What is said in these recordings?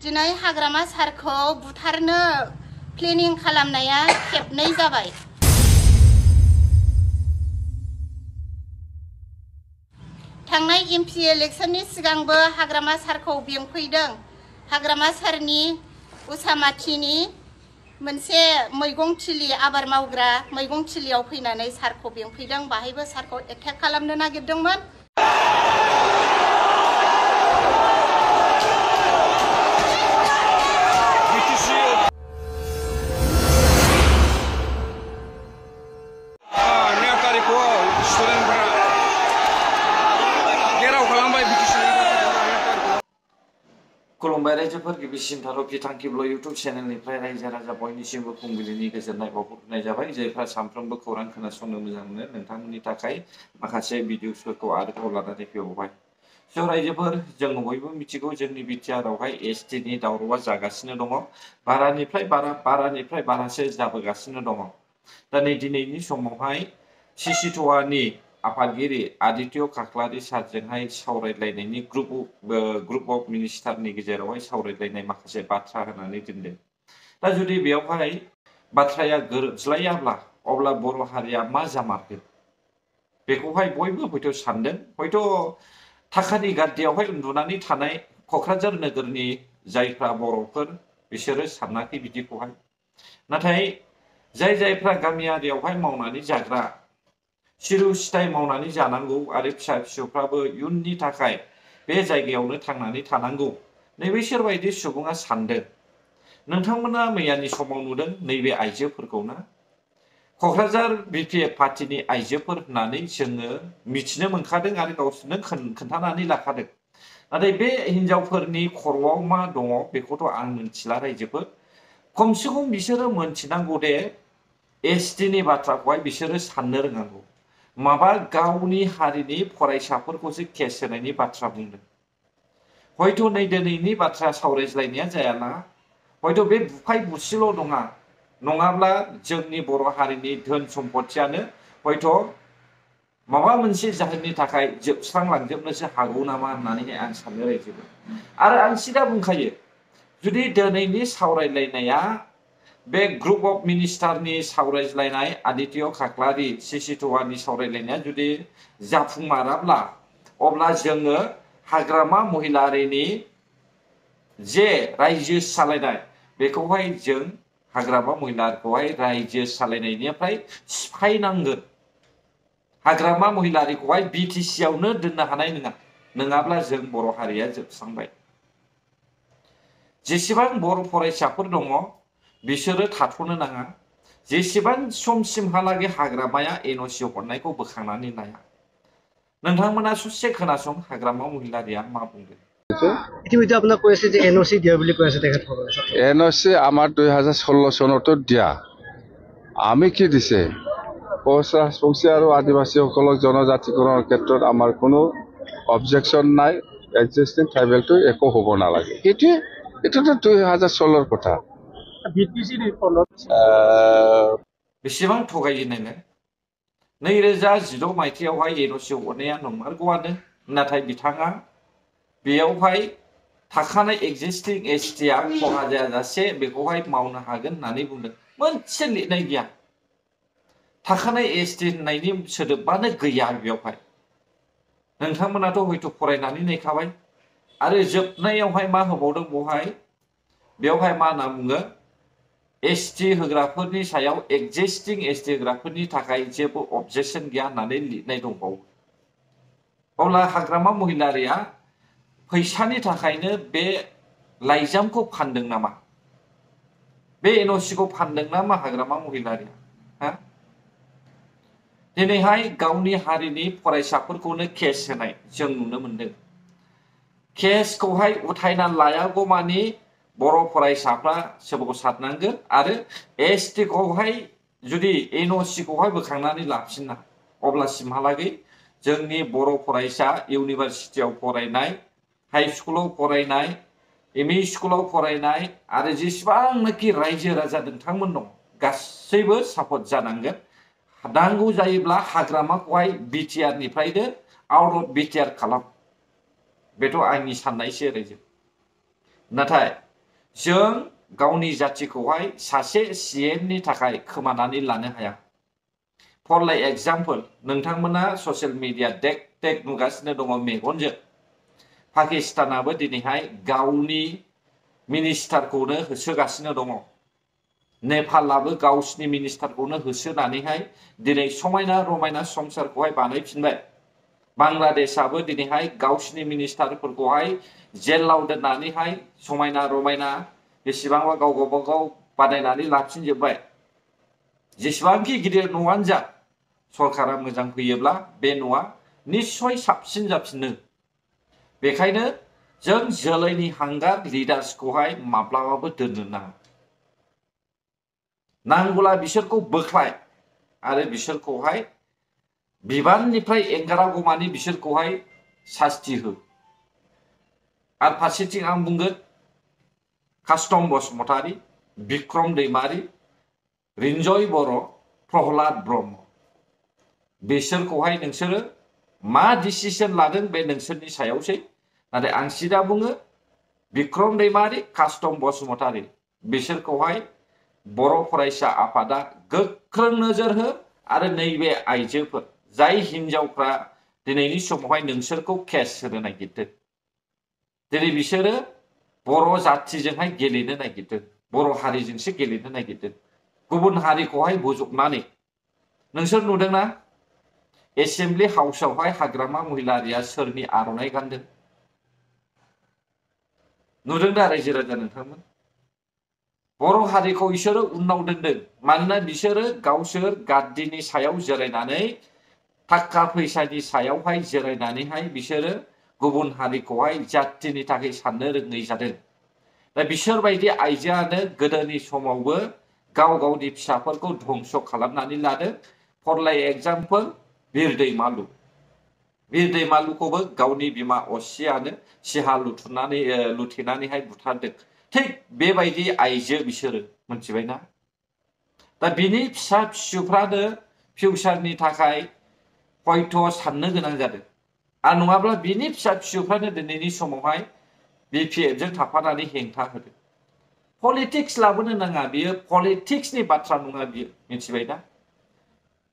दिनै हाग्रामा सारखौ बुथारनो प्लेनिं खालामनाया खेबनै जाबाय। थांनाय एमपि इलेक्शननि सिगांबो हाग्रामा सारखौ बेंफैदों। हाग्रामा सारनि उसामाथिनि मोनसे मैगं थिलि आबाद मावग्रा मैगं थिलियाव फैनानै सारखौ बेंफैदों। बाहायबो सारखौ एटेक खालामनो नागिरदोंमोन। खुलुमबाय रायजोफोर गिबिसिन थारो बिथांखिब्ल इउट्यूब चेनेलनिफ्राय रायजो राजा बयनिसिमबो फुंबिलिनि गोजोननाय बावहरनाय जाबाय। जायफ्रा सानफ्रोमबो खौरां खोनासंनो मोजां मोनो नोंथांमोननि थाखाय माखासे भिडिअसफोरखौ आरोबाव लानानै फैबावबाय। स' रायजोफोर जों बयबो मिथिगौ जोंनि बिटिआरआवहाय एसटिनि दावरावआ जागासिनो दङ। बारानिफ्राय बारासो जाबोगासिनो दङ। दा नै दिनैनि समावहाय सिसिट'वानि आफादगिरि आदित्य खाख्लारि सारजोंहाय सावरायलायनायनि ग्रुप अफ मिनिस्टारनि गेजेरावहाय सावरायलायनाय माखासे बाथ्रा होनानै दोनदों। दा जुदि बेयावहाय बाथ्राया गोरोबज्लायाब्ला अब्ला बर' हारिया मा जामारगोन बेखौहाय बयबो हयथ' सानदों। हयथ' थाखानि गाद्दायावहाय उन्दुनानै थानाय क'क्राझार नोगोरनि जायफ्रा बर'फोर बिसोरो सानाखै बिदिखौहाय। नाथाय जायफ्रा गामियारियावहाय मावनानै जाग्रा सिरु सिथाय मावनानै जानांगौ आरो फिसा फिसौफ्राबो इयुननि थाखाय बे जायगायावनो थांनानै थानांगौ, नैबेसोर बायदि सुबुङा सानदों। नोंथांमोना मैयानि समाव नुदों नैबे आइजोफोरखौना क'क्राझार बिपिएफ पार्टिनि आइजोफोर होननानै जोङो मिथिनो मोनखादों आरो गावसोरनो खोन्थानानै लाखादों। नाथाय बे हिनजावफोरनि खर'आव मा दङ बेखौथ' आं मिथिला रायजोफोर। खमसे खम बिसोरो मोनथिनांगौ दे एसटिनि बाथ्राखौहाय बिसोरो साननो रोंनांगौ। माबा गावनि हारिनि फरायसाफोरखौसो केस होनायनि बाथ्रा बुंदों। हयथ' नै दिनैनि बाथ्रा सावरायज्लायनाया जायाला, हयथ' बे बुफाय बुसिल' नङा, नङाब्ला जोंनि बर' हारिनि धोन सम्पथियानो हयथ' माबा मोनसे जाहोननि थाखाय जोबस्रांलांजोबनोसो हागौ नामा होननानै आं सानो रायजोफोर। आरो आं सिदा बुंखायो, जुदि दिनैनि सावरायलायनाया बे ग्रुप अफ मिनिस्टारनि सावरायज्लायनाय आदित्य खाख्लारि सिसिट'वानि सावरायलायनाया जुदि जाफुंमाराब्ला अब्ला जोङो हाग्रामा महिलारिनि जे रायजो सालायनाय बेखौहाय जों हाग्रामा महिलारिखौहाय रायजो सालायनायनिफ्राय सिफायनांगोन। हाग्रामा महिलारिखौहाय बिटिसि आवनो दोननो हानाय नङा, नङाब्ला जों बर' हारिया जोबस्रांबाय। जेसेबां बर' फरायसाफोर दङ बिसोरो थाथ'नो नाङा, जेसेबां समसिमहालागै हाग्रामाया एनअसि हरनायखौ बोखांनानै लाया। नोंथांमोना ससे खोनासं हाग्रामा महिलारिया मा बुंदों। ইতিমধ্যে আপোনাক কৈ আছে যে এনঅচি দিয়া বুলি কৈ আছে তেখেতসকলে। এনঅচি আমাৰ 2016 চনতো দিয়া। আমি কি দিছে কোচ ৰাজবংশী আৰু আদিবাসীসকলক জনজাতিকৰণৰ ক্ষেত্ৰত আমাৰ কোনো অবজেকশ্যন নাই। এক্সিষ্টিং ট্ৰাইবেলটো একো হ'ব নালাগে। এইটোতো 2016 কথা। बेसेबां थगायजेननाय 2016 मायथाइयावहाय एनअसि हरनाया नंमारगौआनो, नाथाय बिथाङा बेयावहाय थाखानाय एक्जिस्टिं एसटिआ खहा जायाजासे बेखौहाय मावनो हागोन होननानै बुंदों। मोनसे लिरनाय गैया, थाखानाय एसटि होननायनि सोदोबानो गैया बेयावहाय। नोंथांमोनाथ' हयथ' फरायनानै नायखाबाय। आरो जोबनायावहाय मा होबावदों बेवहाय मा होनना बुङो, एसटि होग्राफोरनि सायाव एक्जिस्टिं एसटि होग्राफोरनि थाखाय जेबो अबजेक्शन गैया होननानै लिरनाय दंबावो। अब्ला हाग्रामा महिलारिया फैसानि थाखायनो बे लाइजामखौ फानदों नामा? बे एनअसिखौ फानदों नामा हाग्रामा महिलारिया? दिनैहाय गावनि हारिनि फरायसाफोरखौनो केस होनाय जों नुनो मोनदों। केसखौहाय उथायना लायागौमानि बर' फरायसाफ्रा सोमावसारनांगोन आरो एसटिखौहाय जुदि एनअसिखौहाय बोखांनानै लाफिना अब्लासिमहालागै जोंनि बर' फरायसा इउनिभारसिटियाव फरायनाय, हाई स्कुलाव फरायनाय, एमइ स्कुलाव फरायनाय आरो जेसेबांनाखि रायजो राजा नोंथांमोन दं गासैबो सापर्ट जानांगोन। नांगौ जायोब्ला हाग्रामाखौहाय बिटिआरनिफ्रायनो आउट अफ बिटिआर खालाम। बेथ' आंनि साननायसो रायजो। नाथाय जों गावनि जाथिखौहाय सासे CMनि थाखाय खोमानानै लानो हाया। फर लाइक एग्जाम्पल नोंथांमोना ससियेल मिडिया देख देख नुगासिनो दङ मेगनजों पाकिस्तानाबो दिनैहाय गावनि मिनिस्टारखौनो होसोगासिनो दङ। नेपालाबो गावसिनि मिनिस्टारखौनो होसोनानैहाय दिनै समायना रमायना संसारखौहाय बानायफिनबाय। बांलादेशआबो दिनैहाय गावसिनि मिनिस्टारफोरखौहाय जेलाव दोननानैहाय समायना रमायना बेसेबांबा गाव गावबागाव बानायनानै लाफिनजोब्बाय। जेसेबांखि गिदिर न'आनो जा सरकारा मोजां फैयोब्ला बे न'आ निस्सय साबसिन जाफिनो। बेखायनो जों जोलैनि हांगार लिडार्सखौहाय माब्लाबाबो दोननो नाङा। नांगौला बिसोरखौ बोख्लाय आरो बिसोरखौहाय बिबाननिफ्राय एंगारागौमानि बिसोरखौहाय सास्ति हो। आरो फारसेथिं आं बुंगोन कास्टम बसुमतारी, बिक्रम दैमारी, रिन्जय बर', प्रहलाद ब्रह्म बिसोरखौहाय नोंसोरो मा डिसिसन लादों बे नोंसोरनि सायावसै। नाथाय आं सिदा बुङो बिक्रम दैमारी, कास्टम बसुमतारी बिसोरखौहाय बर' फरायसा आफादा गोख्रों नोजोर हो। आरो नैबे आइजोफोर जाय हिनजावफ्रा दिनैनि समावहाय नोंसोरखौ केस होनो नागिरदों, दिनै बिसोरो बर' जाथिजोंहाय गेलेनो नागिरदों, बर' हारिजोंसो गेलेनो नागिरदों। गुबुन हारिखौहाय बोजबनानै नोंसोर नुदोंना एसेम्बलि हाउसआवहाय हाग्रामा महिलारिया सोरनि आर'नाइ गानदों? नुदों दा रायजो राजा नोंथांमोन? बर' हारिखौ बिसोरो उनाव दोनदों। मानोना बिसोरो गावसोर गाद्दिनि सायाव जिरायनानै थाखा फैसानि सायावहाय जिरायनानैहाय बिसोरो गुबुन हारिखौहाय जाथिनि थाखाय साननो रोङै जादों। दा बिसोरबायदि आइजोआनो गोदोनि समावबो गाव गावनि फिसाफोरखौ धंस खालामनानै लादों। फर लाइक एग्जाम्पल बिर दैमालुखौबो गावनि बिमा असियानो सिहा लुथेनानैहाय बुथारदों। थिग बेबायदि आइजो बिसोरो मोनथिबायना। दा बिनि फिसा फिसौफ्रानो फिउचारनि थाखाय हयथ' साननो गोनां जादों। आरो नङाब्ला बिनि फिसा फिसौफ्रानो दिनैनि समावहाय BPFजों थाफानानै हेंथा होदों। पलिटिक्स लाबोनो नाङा, बियो पलिटिक्सनि बाथ्रा नङा बियो, मिथिबायना।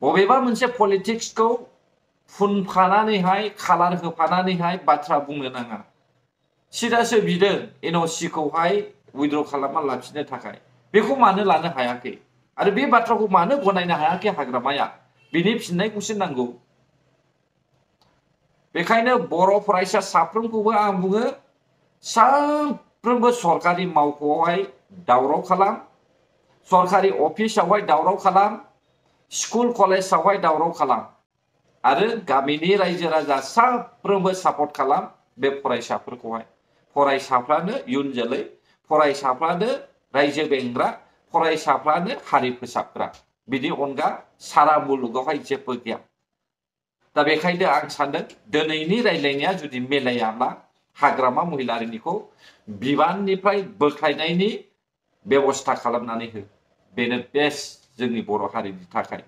बबेबा मोनसे पलिटिक्सखौ फुनफानानैहाय कालार होफानानैहाय बाथ्रा बुंनो नाङा। सिदासो बिदों NOC-खौहाय उइद्र खालामना लाफिननो थाखाय। बेखौ मानो लानो हायाखै आरो बे बाथ्राखौ मानो गनायनो हायाखै हाग्रामाया? बिनि फिननायखौसो नांगौ। बेखायनो बर' फरायसा साफ्रोमखौबो आं बुङो साफ्रोमबो सरकारि मावख'आवहाय दावराव खालाम, सरकारि अफिसावहाय दावराव खालाम, स्कुल कलेजावहाय दावराव खालाम आरो गामिनि रायजो राजा साफ्रोमबो सापर्ट खालाम बे फरायसाफोरखौहाय। फरायसाफ्रानो इयुन जोलै, फरायसाफ्रानो रायजो बेंग्रा, फरायसाफ्रानो हारि फोसाबग्रा। बिनि अनगा सारा मुलुगावहाय जेबो गैया। दा बेखायनो आं सानदों दिनैनि रायज्लायनाया जुदि मिलायाब्ला हाग्रामा महिलारिनिखौ बिबाननिफ्राय बोख्लायनायनि बेबस्था खालामनानै हो। बेनो बेस्ट जोंनि बर' हारिनि थाखाय।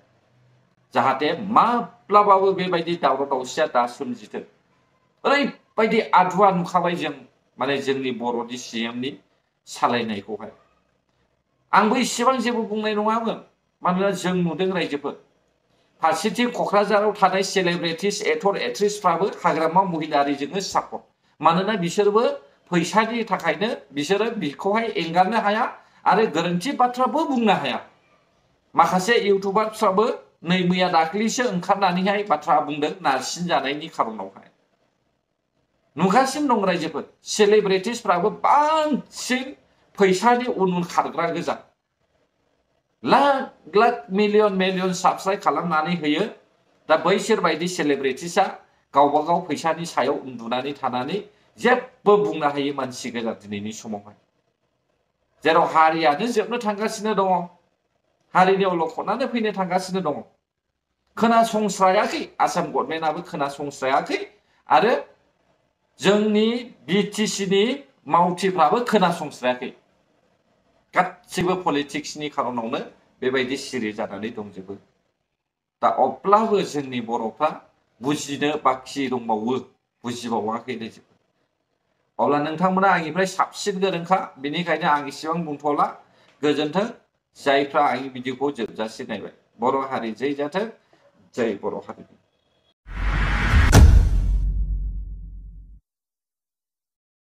जाहाथे माब्लाबाबो बेबायदि दावराव दावसिया दा सोमजिथों। ओरैबायदि आदुवा नुखाबाय जों माने जोंनि बर'नि CMनि सालायनायखौहाय। आंबो इसेबां जेबो बुंनाय नङामोन, मानोना जों नुदों रायजोफोर। फारसेथिं क'क्राझाराव थानाय सेलेब्रिटिस एक्टर एक्ट्रेसफ्राबो हाग्रामा महिलारिजोंनो सापर्ट। मानोना बिसोरबो फैसानि थाखायनो बिसोरो बिखौहाय एंगारनो हाया आरो गोरोन्थि बाथ्राबो बुंनो हाया। माखासे इउटुबारफ्राबो नै मैया दाख्लैसो ओंखारनानैहाय बाथ्रा बुंदों नारसिन जानायनि खारनावहाय। नुगासिनो दं रायजोफोर, सेलेब्रिटिसफ्राबो बांसिन फैसानि उन खारग्रा गोजा। लाख लाख मिलियन साबस्क्राइब खालामनानै होयो। दा बैसोर बायदि सेलेब्रिटिसआ गावबा गाव फैसानि सायाव उन्दुनानै थानानै जेबो बुंनो हायै मानसि गोजा दिनैनि समावहाय। जेराव हारियानो जोबनो थांगासिनो दङ, हारिनि अलखदानो फैनो थांगासिनो दङ। खोनासंस्रायाखै, आसाम गभर्नमेन्टआबो खोनासंस्रायाखै आरो जोंनि BTC-नि मावथिफ्राबो खोनासंस्रायाखै। गासिबो पलिटिक्सनि खारनावनो बेबायदि सिरि जानानै दंजोबो। दा अब्लाबो जोंनि बर'फ्रा बुजिनो बाखि दंबावो, बुजिबावाखै रायजोफोर। अब्ला नोंथांमोना आंनिफ्राय साबसिन गोरोंखा बेनिखायनो आं इसेबां बुंथ'ला गोजोन्थों जायफ्रा आंनि भिडिअखौ जोबजासे नायबाय बर' हारि जै जाथों जै बर' हारि